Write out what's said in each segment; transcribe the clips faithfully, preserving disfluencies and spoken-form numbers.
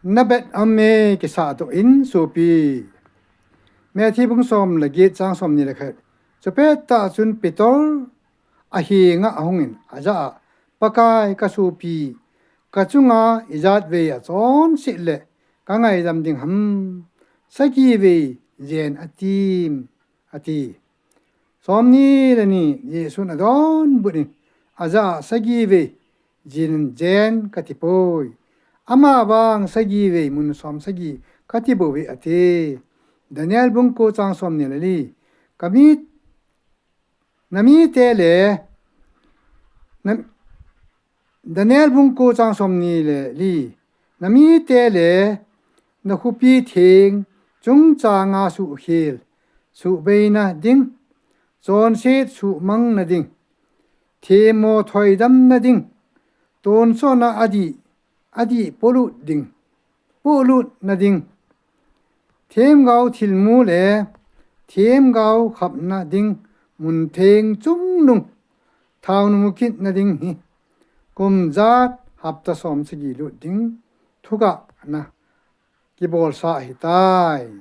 Na bet am e, kisa to in sopi. Matthew bung som le get chang som ni le khat. Chupet tah chun Peter ahenga ahungin, ajah a, Pakai, ka sopi, ka chunga ijat vei achonset le ka ngaidam ding ham? Sagi vei jen atim, ati. Som ni le ni Jesun adonbut in, ajah a, sagi vei jen, jen kati poi. Amavang sagi vei mun som sagi kati bouve ati. Daniel bung ko chang som ni le li. Ka mi, na mite le, na, Daniel bung ko chang som ni le li. Na mite le na khopi theng chungchanga suhkhel, suhbeina ding, chonset suhmangna ding, themmo thoidamna ding, tonsotna adih, adih polut ding, polutna ding, themgao thilmu le themgao khapna ding, mun theng chungnung thaonu mukitna ding hi kum jat hapta som sagi lut ding thugahna kibolsa ahitai.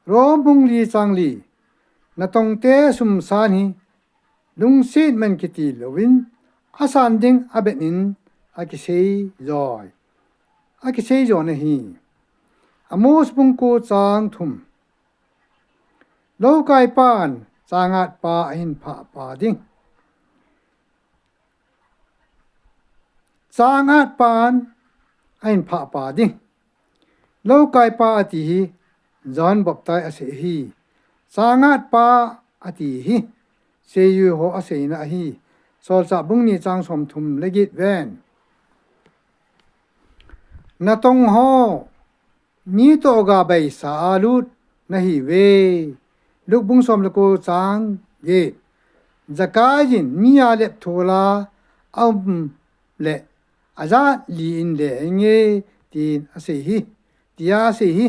Rom bung li chang li. Na tongte sumsan hi lungset man kiti louvin, asan ding abet in akisei joi, akisei jona hi. Amos bung ko chang thum. Loukaipan changatpa ahin phahpa ding. Changatpan ahin phahpa ding. Loukaipa ati hi John Baptist asei hi. Changatpa ati hi Seijuiho aseina ahi. Solchah bung ni chang som thum le get ven. Na tongho mi toh gabaisa a lut nahiuve. Luke bung som le ko chang get. Jakaiyin mi a lepthola aum le ajat li in le inge, tin asei hi, tia asei hi.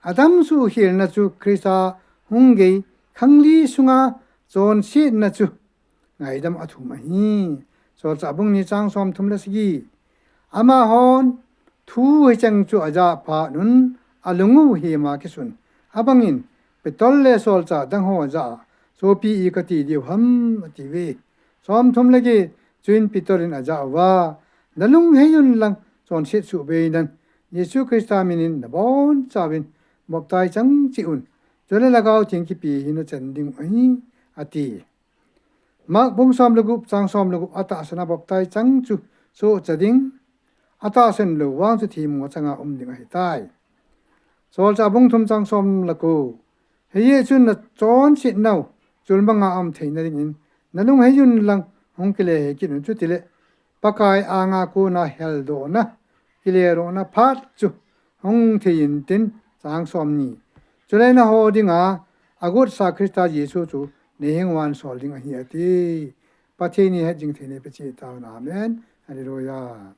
Adam suhkhelna chu Christa hung gei khangli sunga chonsetna chu ngaidam athum ahi. Solchah bung ni chang som thum le sagi. Amahon thu hicheng chu ajah phat un alung u hema kisun. Abangin Peter le solchah dangho jah a, sopi, i kati diu ham, atiuve. Som thum le get. Chuin Peter in ajah uva, na lunghei un lang chonset suhbeinan Jesu Christa minin nabonchauvin baptize chang cheh un. Chule Lhagao Theng kipe hi nachan ding u ahi, ati. Mark bung som le gup chang som le gup. Atahsan a baptize chang chu sohcha ding, atahsan lou vang chu themmo changa um ding ahitai. Solchah bung thum chang som le ko. Hijeh chun nachonsetnau chulmanga aum theina dingin nalunghei un lang hung kile hei kit un, chutile Pakai anga kona heldohna, kiledohna phat chu hung thei intin, chang som ni. Chule nangho dinga agotsa Christa Jesu chu neiheng uva nasol ding ahi, ati. Pathen in hetjing thei eipe cheh tahen. Amen. Hallelujah.